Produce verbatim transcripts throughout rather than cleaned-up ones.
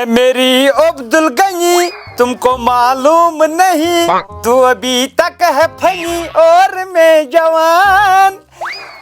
میری عبدالغنی، تم کو معلوم نہیں، تو ابھی تک ہے فنی اور میں جوان،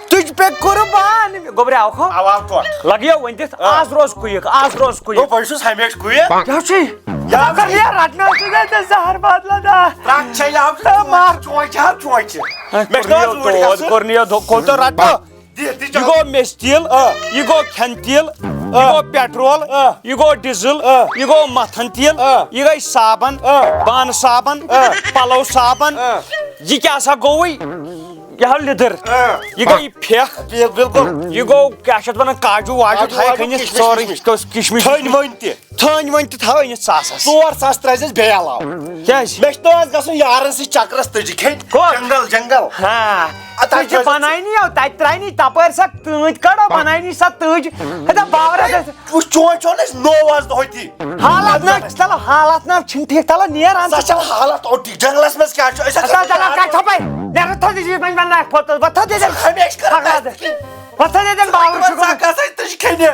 تجھ پہ قربان۔ گوٚبرِ، آو کھو؟ آو، آو ٹوٹھ۔ لگیو ؤنۍ دِتھ، آ۔ آز روز کُیِک، آز روز کُیِک۔ گوٚو، بہٕ چھُس ہمیشہِ کُیِک۔ کیٛاہ چھُے؟ یا کر یہِ رٹنہٕ، ژٕ دے ژےٚ زہر بدلہٕ دا۔ ترٛٹھ چھےٚ یہِ، آو اے، مار۔ چونچہِ ہا، چونچہِ۔ مےٚ چھُ کوٚرنِیو روٗٹ دود، گژھُن۔ کوٚرنیو دو-، کوٚر تو رٹنہٕ۔ دِ، دِ یہِ چا۔ گوٚو میٚژِ تیٖل، آ۔ یہِ گوٚو کھٮ۪نہٕ تیٖل، آ۔ یہِ گوٚو پیٹرول، آ۔ یہِ گوٚو ڈیزل، آ۔ یہِ گوٚو متھن تیٖل، آ۔ یہِ گٔے صابن، آ۔ بانہٕ صابن، آ۔ پلو صابن۔ آ۔ یہِ کیٛاہ سا گوٚوُے؟ یہِ ہا لیٚدٕر۔ آ۔ یہِ گٔے پھیٚکھ۔ بِل-، بِلکُل۔ یہِ گوٚو کیٛاہ چھِ اَتھ وَنان، کاجوٗ واجوٗ کاجوٗ تھایَکھ واجوٗ، أنِتھ، کِشمِش سورُے وِشمِش۔ کِشمِش۔ تھٔنۍ ؤنۍ تہِ۔ تھٔنۍ ؤنۍ تہِ تھاو أنِتھ ساسَس۔ ژور ساس ترٛٲیزٮ۪س بیٚیہِ علاوٕ۔ کیٛازِ؟ مےٚ چھِ دۄہَس گژھُن یارَن سۭتۍ چکرَس تٔجہِ کھیٚنۍ۔ کوٚت؟ جنگل، جنگل۔ ہاں۔ اَتھ تُجہِ حظ چھِ بَناونی یو، تَتہِ ترٛاونی تَپٲرۍ سۄ تۭتۍ کَڑو، بَناونی سۄ تُج۔ ہَتا باورَس ٲسۍ۔ وٕچھ، چون چھُ نہٕ اَسہِ نوٚو آز دۄہَے تی۔ حالات نہ، چلو حالات نہ چھِنہٕ ٹھیٖک، چلو نیر اَن۔ سۄ چھےٚ حالات اوٚڑ ٹھیٖک، جنگلَس منٛز کیٛاہ چھُ؟ أسۍ ہَسا اَتھ چھِ کَتھ چھَپَے؟ نیر تھوٚد یہِ چھِ وۄنۍ وَنان اَکھ فوٹو، وۄتھ تھوٚد ییٚتٮ۪ن۔ ہمیشہِ کَران پَکھ حظ۔ پَتہٕ تھٲے دٮ۪ن باورٕ شُکُر۔ ژٕ کَسَے تُج کھیٚنہِ؟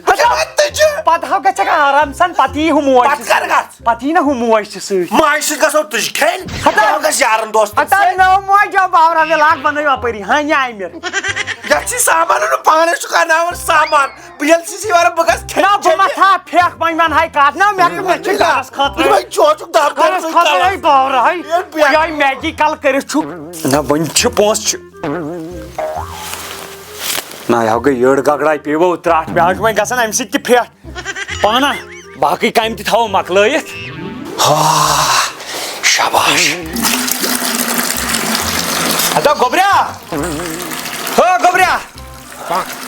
بہٕ کَرٕ تُجہِ۔ پَتہٕ ہاو گژھِ ہا آرام سان، پَتہٕ یی ہُہ موج۔ پَتہٕ کَر گژھ؟ پَتہٕ یی نہ ہُہ موج تہِ سۭتۍ۔ ماجہِ سۭتۍ گژھو تُج کھیٚنہِ۔ ہَتا۔ بہٕ گژھٕ یارَن دوستَن ہَتا سۭتۍ۔ نٔو موج آو باورا وِلاگ بَنٲیِو اَپٲری۔ ہاں، یہِ آمِر۔ یَتھ چھِ سامان اَنُن، پانَس چھُ کَرناوُن سامان۔ بہٕ ییٚلہِ چھُس یِوان، بہٕ گژھٕ کھیٚنہِ نہ، بہٕ چیٚنہِ۔ مَتھا پھیٚکھ، وۄنۍ وَنہٕ ہاے کَتھ۔ نہ، مےٚ، مےٚ چھِ گَرَس خٲطرٕ۔ وۄنۍ چھوکھ دَب گَرَس خٲطرٕ ہے باورا ہے۔ یہِ بہٕ یِہوٚے میگی کَل کٔرِتھ چھُ۔ نہ، وۄنۍ چھِ پونٛسہٕ چھِ۔ نہ، یہِ ہا گٔے یٔڑ گگڑا، پیٚیہِ وۄنۍ ترٛٹھ، مےٚ حظ چھُ وۄنۍ گژھان اَمہِ سۭتۍ تہِ پھرٛٹھ۔ پانہ، باقٕے کامہِ تہِ تھاوو مۄکلٲیِتھ۔ ہا، شاباش۔ ہتا گوٚبریا، ہو گوٚبریا،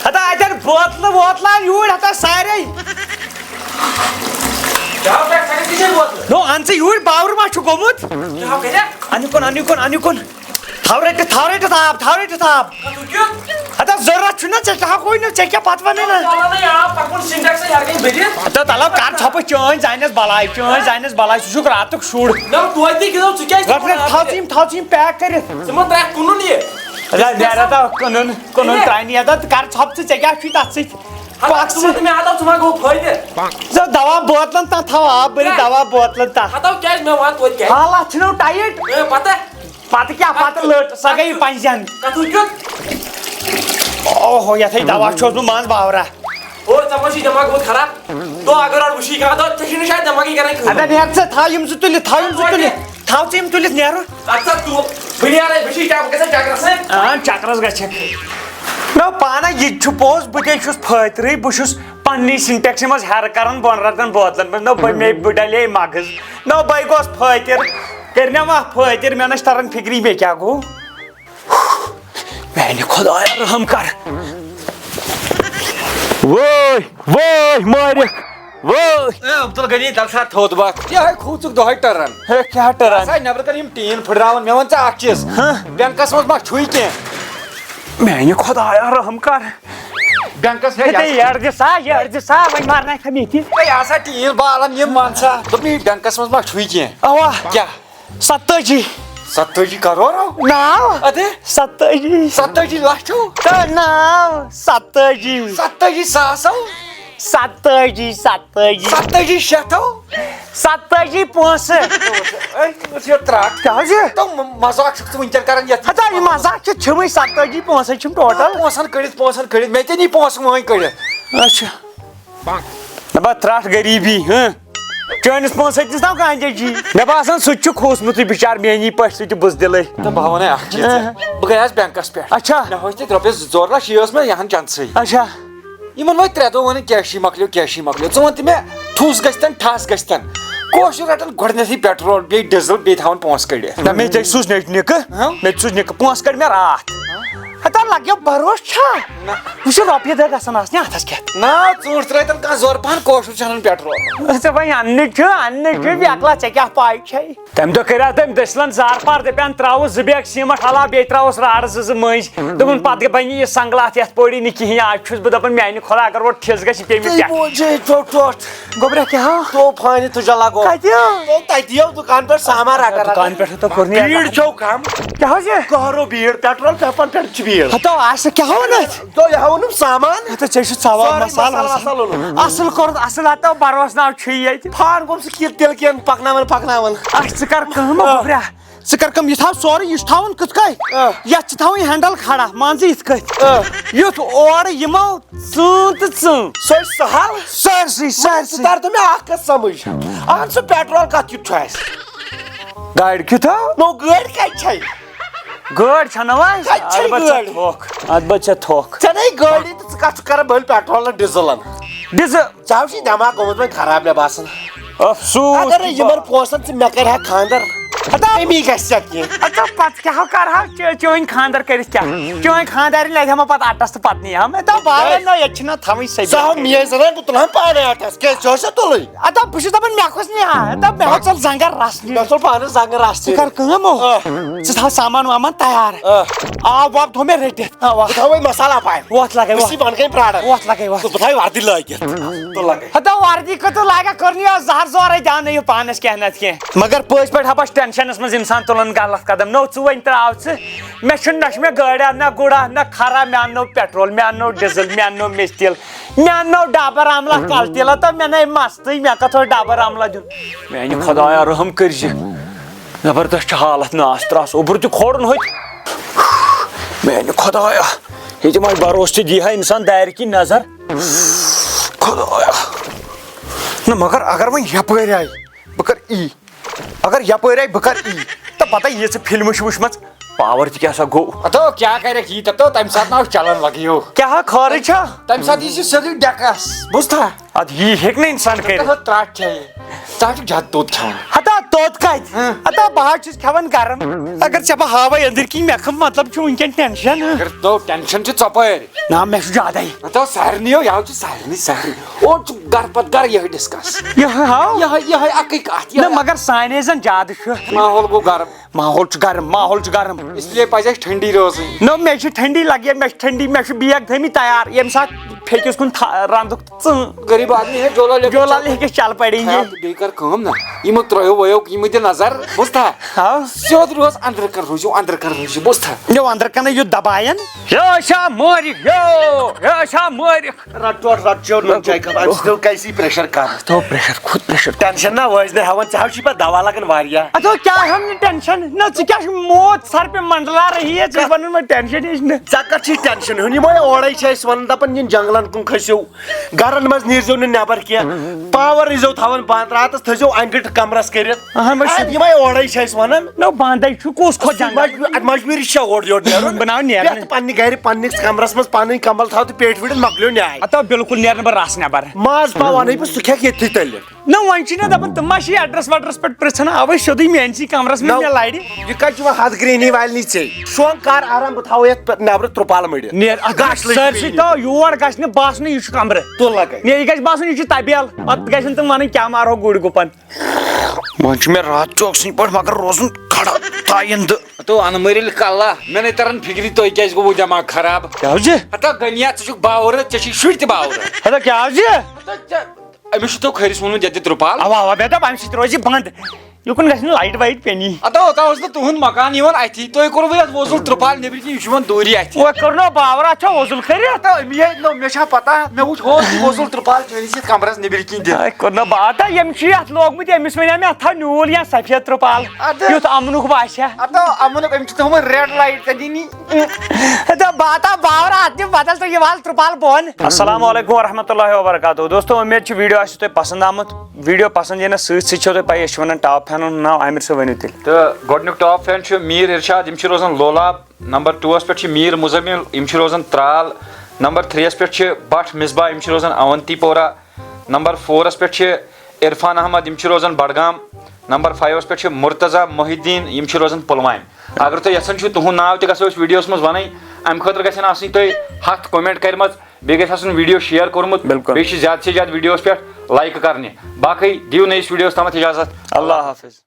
ہتا اَتٮ۪ن بوتلہٕ ووتلہٕ اَن یوٗرۍ، ہتا سارے۔ جاو پٮ۪ٹھ تھٲیِتھ تہِ چھے بوتلہٕ۔ نو، اَن ژٕ یوٗرۍ، باورٕ ما چھُ گوٚمُت؟ جاو کَتٮ۪تھ؟ اَن یہِ کُن، اَن یہِ کُن، اَن یہِ کُن۔ تھاو رٔٹِتھ، تھاو رٔٹِتھ آب، تھاو رٔٹِتھ آب۔ کَتھٕ کیُتھ؟ ہتا ضروٗرت چھُنہ ژےٚ، تہِ ہا گوٚو نہٕ، ژےٚ کیٛاہ پَتہٕ وَنَے نہ؟ چلو نہ یہِ آب پَکُن سِنٹٮ۪کسَے ہٮ۪رٕ کَنہِ بٔرِتھ۔ ہتا تَلو کَر ژھۄپہٕ چٲنۍ زَنٮ۪س بَلاے، چٲنۍ زَنٮ۪س بَلاے، ژٕ چھُکھ راتُک شُر۔ نہ توتہِ تہِ گِنٛدو، ژٕ کیٛازِ رَٹھ، رَٹھ، تھاوان تھاو ژٕ یِم، تھاو ژٕ یِم پیک کٔرِتھ۔ ژٕ مہ ترٛاوکھ کٕنُن یہِ۔ ہتا نیرٕ ہتا کٕنُن، کٕنُن ہے۔ ترٛاونی ہتا، تہٕ کَر ژھۄپہٕ ژٕ، ژےٚ کیٛاہ چھُے تَتھ سۭتۍ؟ ہتا پَکھ ژٕ ژٕ۔ وَن تہٕ مےٚ ہتا ژٕ ما گوٚو فٲیدٕ؟ ژٕ دَوا بوتلَن تَتھ تھاو آب بٔرِتھ، کیٛاہ؟ دَوا بوتلَن تَتھ۔ ہتا کیٛازِ مےٚ وَن توتہِ کیٛازِ؟ حالات چھِنہٕ ٹایِٹ۔ اے پَتہٕ۔ پتہٕ کیٛاہ؟ پتہٕ لٔٹ، سۄ گٔیہِ پنجن۔ کتھٕ کیُتھ؟ اوہو، یتھے دوا چھُس بہٕ منٛز باورا۔ او، ژےٚ ما چھُے دٮ۪ماغ گوٚمُت خراب؟ تو اگر اور وٕچھی کانٛہہ دۄہ، ژےٚ چھُے نہٕ شاید دٮ۪ماگٕے کران کٲم۔ اَدٕ نیرٕ ژٕ، تھاو یِم زٕ تُلِتھ، تھاو یِم زٕ تُلِتھ، تھاو ژٕ یِم تُلِتھ نیرُن۔ اَدٕ سا تُل، بہٕ نیرے، بہٕ چھُے کیٛاہ، بہٕ گژھٕ چکرس، ہہ؟ آ، چکرس گژھِ۔ نہ، پانہ یہِ تہِ چھُ پوٚز، بہٕ تے چھُس فٲطرٕے، بہٕ چھُس پننی سِنٹیکسہِ منٛز ہیرٕ کران، بۄن رٹان بٲتلن منٛز۔ نہ، بہٕ، مےٚ، بہٕ ڈلے مغز۔ نہ، بہٕ گوس فٲطر، کٔرۍ نہ وۄنۍ فٲطر، مےٚ نہ چھِ تران فِکری مےٚ کیٛاہ گوٚو۔ میانہِ خۄدایا، رحم کر۔ وٲے، وٲے، مٲرِکھ، وٲے۔ اے عبدالغنی، تَلہٕ سا تھوٚد بَس۔ یِہوٚے کھوٗژُکھ دۄہَے ٹٔرَن۔ ہے، کیٛاہ ٹٔرَن؟ سا نٮ۪برٕ کَنہِ یِم ٹیٖن پھٕٹراوان۔ مےٚ وَن ژٕ اَکھ چیٖز۔ ہہ؟ بینکَس منٛز ما چھُے کینٛہہ؟ میانہِ خۄدایا، رحم کر۔ بینکَس ہے، ہے، یہِ تہِ ہسا یٔڑ دِ سا، یٔڑ دِ سا، وۄنۍ مارناے تھا مےٚ تہِ۔ ہے، آسا ٹیٖن بالَن یِم، وَن سا۔ دوٚپمَے، بینکَس منٛز ما چھُے کینٛہہ؟ اَوا۔ کیٛاہ؟ ستٲجی۔ ستٲجی کرورو؟ ناو؟ اَدٕ؟ ستٲجی۔ ستٲجی لَچھو؟ تہٕ ناو ستٲجی۔ ستٲجی ساسو؟ ستٲجی، ستٲجی۔ ستٲجی شیٚتھو؟ ستٲجی پونٛسہٕ۔ أتھۍ منٛز چھِ ترٛٹھ۔ کیٛاہ حظ چھِ؟ تو م-، مذاق چھُکھ ژٕ وٕنکٮ۪ن کران یَتھ؟ ہتا، یہِ مذاق چھِ چھِمٕے، ستٲجی پونٛسہٕ چھِم ٹوٹل۔ پونٛسَن کٔڑِتھ، پونٛسَن کٔڑِتھ، مےٚ تہِ نی پونٛسہٕ وۄنۍ کٔڑِتھ۔ اچھا۔ دَپان ترٛٹھ غریٖبی، ہہ؟ چٲنِس پونٛسَس دِژ نہ کانٛہہ جی۔ مےٚ باسان، سُہ تہِ چھُ کھوٗژمُتٕے بِچار میٛٲنی پٲٹھۍ، سُہ تہِ بُزدِلٕے۔ تہٕ بہٕ وَنَے اَکھ چیٖز ژےٚ۔ ہہ۔ بہٕ گٔیاس بینکَس پٮ۪ٹھ۔ اچھا۔ مےٚ ہٲوۍ تَتہِ رۄپیَس زٕ ژور لَچھ، یہِ ٲس مےٚ یِہَن چَنٛدسٕے۔ اچھا۔ یِمَن وٲتۍ ترٛےٚ دۄہ وَنان، کیشی مۄکلیو، کیشی مۄکلیو۔ ژٕ وَن تہٕ مےٚ، ٹھوٗس گژھِ تَن، ٹھَس گژھِ تَن۔ کٲشُر رَٹان گۄڈٕنٮ۪تھٕے پیٹرول، بیٚیہِ ڈیٖزل، بیٚیہِ تھاوان پونٛسہٕ کٔڑِتھ۔ نہ، مےٚ تہِ سوٗز نِکہٕ۔ ہاں؟ مےٚ تہِ سوٗز نِکہٕ، پونٛسہٕ کٔڑۍ مےٚ راتھ۔ ہتا لگیو بھروسہٕ چھا؟ نہ۔ وٕچھ رۄپیہِ دہ گژھن آسنہِ اتھس کٮ۪تھ۔ نہ، ژوٗنٛٹھۍ ترٲوتن کانٛہہ زورٕ پہن، کٲشُر چھُ انان پیٹرول۔ ژےٚ وۄنۍ اننٕے چھُ، اننٕے چھُ، بیکلا، ژےٚ کیٛاہ پاے چھے؟ تمہِ دۄہ کریاو تٔمۍ دٔسلن زارٕ پار، دپیان ترٛاوُس زٕ بیگ سیٖمٹ علاوٕ، بیٚیہِ ترٛاوُس راڈٕ زٕ زٕ مٔنٛزۍ۔ دوٚپُن پتہٕ بنہِ یہِ سنگلات یتھ پٲٹھۍ نہٕ کِہیٖنۍ۔ آز چھُس بہٕ دپان میانہِ خۄدا اگر اورٕ ٹھِس گژھِ، یہِ پیٚیہِ مےٚ تُہۍ پٮ۪ٹھ۔ بوٗزِو ٹوٚٹھ ٹوٚٹھ۔ گوٚبرا کیٛاہ؟ طوفانہِ تُجا لگو۔ کتہِ؟ تُہۍ تتہِ یِیو دُکان پٮ۪ٹھ سامان رٹان۔ دُکان پٮ۪ٹھ ہسا کوٚر نہٕ بھیڑ چھو کم۔ کیٛاہ حظ یہِ؟ کہرو بھیڑ، پیٹرول پمپن پٮ۪ٹھ چھِ بھیڑ۔ ہتو آسہِ کیٛاہ وَنان؟ تو یہِ ہاوُن یِم سامان۔ ہتو ژےٚ چھُ ژاوان سورُے مصالہٕ مصالہٕ آسان۔ وصالہٕ اوٚنُم۔ اَصٕل کوٚرُتھ، اَصٕل ہتو بروس ناو چھُے ییٚتہِ۔ پان گوٚم سُہ کِتھ تیٚلہِ کینٛہہ پَکناوان پَکناوان۔ اَسہِ ژٕ کر کٲم آ۔ گوٚبرا، ژٕ کر کٲم، یہِ تھاو سورُے، یہِ چھُ تھاوُن کِتھ کٔنۍ؟ آ۔ یَتھ چھِ تھاوٕنۍ ہینڈل کھڑا، مان ژٕ یِتھ کٔنۍ۔ آ۔ یُتھ اورٕ یِمو ژٕن تہٕ ژٕن۔ سُہ چھُ سہل۔ سٲرسٕے، ژٕ سٲرسٕے۔ تر تہٕ مےٚ اکھ کتھ سمجھ۔ اہن سُہ پیٹرول کتھ کیُتھ چھُ اَسہِ؟ گاڑِ کیُتھ ہا؟ نو گٲڑۍ کتہِ چھے؟ گٲڑۍ چھَنہٕ وۄنۍ اَسہِ؟ کَتہِ چھےٚ البتہ چھےٚ گٲڑۍ؟ تھوٚکھ، البتہ چھےٚ تھوٚکھ۔ ژےٚ نے گٲڑی تہٕ ژٕ کَتھ چھُکھ کَران بٔلۍ پیٹرول تہٕ ڈیٖزلَن؟ ڈیٖزل۔ ژےٚ چھُے دٮ۪ماغ گوٚمُت وۄنۍ خراب مےٚ باسان۔ افسوس اگر تہٕ یِمَن پوسَن ژٕ مےٚ کَرِ ہا خانٛدر، ہتا۔ تٔمی گژھِ ژےٚ کینٛہہ۔ ہتا پَتہٕ کیٛاہ ہا کَرٕ ہا چٲ-، چٲنۍ خانٛدر کٔرِتھ کیٛاہ؟ چٲنۍ خانٛدارِنۍ لَگہِ ہا مےٚ پَتہٕ اَٹَس تہٕ پَتہٕ نی ہا مےٚ۔ دَپ باوے نہ، ییٚتہِ چھِنہ تھاوٕنۍ سبیٖل۔ سۄ ہا میٛٲنۍ زَنان، بہٕ تُلہٕ ہا پانَے اَٹَس۔ کیٛازِ ژےٚ اوسا تُلٕنۍ؟ اَدٕ بہٕ چھُس دَپان مےٚ کھوٚت نہٕ یہِ ہا، دَپ مےٚ ہا ژَل زنٛگَن رَس نِنۍ۔ مےٚ ژوٚل پانَس زنٛگَن رَس ژٕ نِنۍ۔ کَر کٲم ہو، آ۔ ژٕ تھاو سامان وامان تیار۔ آ۔ آب واب تھوٚو مےٚ رٔٹِتھ۔ آ، وۄتھ۔ بہٕ تھاوَے مصالہ پانہٕ۔ وۄتھ لَگَے، بہٕ وۄتھ۔ چھُس بۄنہٕ کَنۍ پرٛاران۔ وۄتھ لَگَے، وۄتھ۔ تہٕ بہٕ تھاوَے وردی لٲگِتھ۔ تہٕ لَگَے۔ ہَتہٕ وردی کٔژ لَگَکھ، کٔر نہٕ یہِ زَہر زورَے دیٛاونہٕ یہِ پانَس کینٛہہ نَتہٕ کینٛہہ۔ مگر پٔزۍ پٲٹھۍ ہا بہٕ چھُس ٹٮ۪نشَنَس منٛز اِنسان تُلان غلط قدم۔ نو ژٕ وۄنۍ ترٛاو ژٕ۔ مےٚ چھُنہٕ، نہ چھُ مےٚ گٲڑۍ اَننہ گُڑا، نہ کھرا، مےٚ اَننو پیٹرول، مےٚ اَننو ڈیٖزل، مےٚ اَننو مِستِل۔ مےٚ اَننو ڈابر املا کلہٕ تیٖلہ تہٕ مےٚ نے مستٕے، مےٚ کتھ اوس ڈابر املا دیُن؟ میانہِ خدایا رحم کٔرۍ زِ، زبردست چھِ حالت ناس تراس، اوٚبُر تہِ کھولُن ہوٚتہِ۔ میانہِ خدایا، ییٚتہِ ما بروسہٕ تہِ دی ہا انسان دارِ کِنۍ نظر۔ خدایا۔ نہ مگر اگر وۄنۍ یپٲرۍ آیہِ، بہٕ کرٕ ای۔ اگر یپٲرۍ آیہِ بہٕ کرٕ ای، تہٕ پتہ یہِ ژٕ فلمہٕ چھِ وٕچھمٕژ، پاور تہِ کیٛاہ سا گوٚو؟ ہتو کیٛاہ کرکھ یی، تتو تمہِ ساتہٕ نہ اوس چلان لگیو۔ کیٛاہ خٲرٕے چھا؟ تمہِ ساتہٕ یی سُہ سیوٚدُے ڈیکس، بوٗزتھا؟ ادٕ یی ہیٚکہِ نہٕ انسان کٔرِتھ۔ تتھ ترٛٹھ چھے، ژٕ ہا چھُکھ زیادٕ توٚت کھٮ۪وان۔ ہتا توٚت کتہِ؟ ہاں۔ ہتا بہٕ حظ چھُس کھٮ۪وان گرم۔ اگر ژےٚ بہٕ ہاوے أنٛدٕرۍ کِنۍ، مےٚ کم مطلب چھُ وٕنکیٚن ٹینشن۔ اگر تو ٹینشن چھُ ژۄپٲرۍ۔ نہ، مےٚ چھُ زیادَے۔ مطلب سارنٕے ہو، یَوٕ چھُ سارنٕے، سارنٕے۔ اورٕ چھُ گرٕ پتہٕ گرٕ یِہوٚے ڈسکس۔ یِہوٚے ہاو؟ یِہوٚے، یِہوٚے اَکٕے کَتھ، نہ، یِہوٚے۔ مگر سانے زَن زیادٕ چھُ۔ ماحول گوٚو گرم۔ ماحول چھُ گرم، ماحول چھُ گرم۔ اس لیے پَزِ اَسہِ ٹھنڈی روزٕنۍ۔ نہ، مےٚ چھِ ٹھنڈی لگان، مےٚ چھِ ٹھنڈی، مےٚ چھُ بیگ تھٲیمٕتۍ تیار، ییٚمہِ ساتہٕ پھیٚکِس کُن تھا-، رَنٛدُک ژٕن۔ غریب آدمی ہے جولا لیکھے جولا چل لیکھے چل پڑیں گے۔ خیال تہٕ بیٚیہِ کر کٲم نا، یِمو ترٛٲیو ویو، یِمو دِ نظر، بوٗزتھا؟ ہاو۔ سیوٚد روز، أنٛدرٕ کن روٗزِو، أنٛدرٕ کن روٗزِو، بوٗزتھا؟ یو أنٛدرٕ کنٕے یُتھ دباین۔ یہِ ٲسیا مٲرِتھ، یو، یہِ ٲسیا مٲرِتھ۔ رٹ ٹوٹھ، رٹ چیو نُن چاے کپ، امہِ سۭتۍ کیٛاہ یی پریشر کم۔ تو پریشر، خود پریشر۔ ٹینشن نا وٲج نہٕ ہٮ۪وان، ژےٚ ہا چھُے پتہٕ دوا لگان واریاہ۔ ادٕ کیٛاہ ہٮ۪م نہٕ ٹینشن؟ نہ، ژٕ کیٛاہ چھُکھ موت سر پہ منڈلا رہی ہے، ژٕ چھُکھ ونان مےٚ ٹینشن ہیٚچھ نہٕ۔ ژےٚ کتھ چھُے ٹینشن ہیوٚن؟ یِمے اورے چھِ أسۍ ونان، دپان یِن جنگلن کُن کھٔسِو، گرن منٛز نیٖرزیو نہٕ نٮ۪بر کینٛہہ، پاور ٲسۍزیو تھاوان بنٛد، راتس تھٲیزیو انہِ گٔٹۍ کمرس کٔرِتھ۔ اہن وۄنۍ چھُ۔ اہن، یِمے اورے چھِ أسۍ ونان۔ نو بنٛدے چھُ، کُس کھوٚت جنگل؟ مجبوٗ-، اتھ مجبوٗری چھےٚ اورٕ یورٕ نیرُن۔ بناو نیرنٕے۔ پٮ۪ٹھ پننہِ گرِ پننِس کمرس منٛز پنٕنۍ کمبل تھاو تہٕ پیٹہِ وِڑِتھ مۄکلیو نیاے۔ ہتو بالکل نیرٕ نہٕ بہٕ رس نٮ۪بر۔ ماز پاو انٕے بہٕ، سُہ کھٮ۪کھ ییٚتھی تٔلِتھ۔ نہ وۄنۍ چھُے نہ دپان تِم ما چھِ ایڈرس ویڈرس پٮ۪ٹھ پرژھان، اوے سیوٚدُے میٲنسٕے کمرس منٛز نہ۔ مےٚ لرِ۔ یہِ کتہِ چھُ وۄنۍ ہتھ گرٛینی والنی ژےٚ؟ شۄنٛگ کر آرام، بہٕ تھاوو یتھ پٮ۪ٹھ نٮ۪برٕ ترٛپال مٔڑِتھ۔ نیر اتھ گش لٔگِتھ سٲرسٕے بیٚیہِ۔ تو یور گژھِ نہٕ باسنُے یہِ چھُ کمرٕ۔ تُل لگے۔ نیر یہِ گژھِ باسُن یہِ چھُ طبیل، پتہٕ گژھن تِم ونٕنۍ کیٛاہ مارہو گُرۍ گُپن۔ وۄنۍ چھُ مےٚ راتھ ژوکسٕے پٲٹھۍ مگر روزُن کھڑا تایندٕ۔ تو انہٕ مٔرِل کلہ، مےٚ نے تران فکرِ تۄہہِ کیٛازِ گوٚوٕ دٮ۪ماغ خراب۔ کیٛاہ حظ چھِ؟ ہتا گنیا، ژٕ چھُکھ باورٕ، ژےٚ چھُے شُرۍ تہِ باورٕ۔ ہتا کیٛاہ حظ چھِ؟ ہتا ژےٚ أمِس چھُ تو خٲرِس ووٚنمُت یَتھ دِ ترٛپال۔ اَوا، اَوا، مےٚ دوٚپ، اَمہِ سۭتۍ روزِ بنٛد۔ یُکُن گژھِ نہٕ light وایِٹ پیٚنی۔ اَدٕ اوٚتام اوس نہٕ تُہُنٛد مکان یِوان اَتھی، تُہۍ کوٚروٕ یَتھ وۄزُل ترٛپال نیٚبرۍ کِنۍ، یہِ چھُ یِوان دوٗری اَتھِ۔ وۄنۍ کوٚر نہٕ باورا چھا وۄزُل کٔرِتھ؟ تہٕ أمی ہے، نہ، مےٚ چھا پتہ، مےٚ وٕچھ ہورٕ تہِ وۄزُل ترٛپال چٲنِس یَتھ کمرس نیٚبرۍ کِنۍ دِتھ۔ ہے، کوٚر نہٕ با-، تہٕ ییٚمِس چھُ یَتھ لوگمُت، أمِس وَنیٛاو مےٚ، اَتھ تھاو نیوٗل یا سفید ترٛپال، اَدٕ یُتھ اَمنُک باسہِ ہا۔ اَدٕ اَمنُک، أمِس چھُ تھوٚومُت red light تَتہِ نی۔ ہے، تہٕ بہٕ ہا تھاو باورا اَتھ دِ بدل تہٕ یہِ وَل ترٛپال بۄن۔ السلام علیکم ورحمۃ اللہ وبرکاتہ۔ دوستو، اُمید چھِ video آسہِ تۄہہِ پسنٛد آمُت۔ Video پسنٛد یِنَس سۭتۍ سۭتۍ چھو تۄہہِ پَیی، أسۍ چھِ وَنان top fan ہُنٛد ناو۔ عامر صٲب، ؤنِو تیٚلہِ۔ تہٕ گۄڈٕنیُک top fan چھُ میٖر اِرشاد، یِم چھِ روزان لولاب۔ Number two-وَس پٮ۪ٹھ چھِ میٖر مُزمِل، یِم چھِ روزان ترٛال۔ Number three-یَس پٮ۪ٹھ چھِ بٹ مصباح، یِم چھِ روزان اونتی پورہ۔ Number four-َس پٮ۪ٹھ چھِ عرفان احمد، یِم چھِ روزان بڈگام۔ Number five-َس پٮ۪ٹھ چھِ مرتضیٰ محی الدین، یِم چھِ روزان پُلوامہِ۔ اگر تُہۍ یژھان چھِو تُہُنٛد ناو تہِ گژھو أسۍ videoَس منٛز وَنٕنۍ، اَمہِ خٲطرٕ گژھن آسٕنۍ تۄہہِ ہَتھ comment کَرِمَژ، بیٚیہِ گژھِ آسُن video share کوٚرمُت، بِلکُل۔ بیٚیہِ چھِ زیادٕ سے زیادٕ videoَس پٮ۪ٹھ like کَرنہِ۔ باقٕے دِیِو نٔیِس videoَس تامَتھ اِجازت۔ اللہ حافظ۔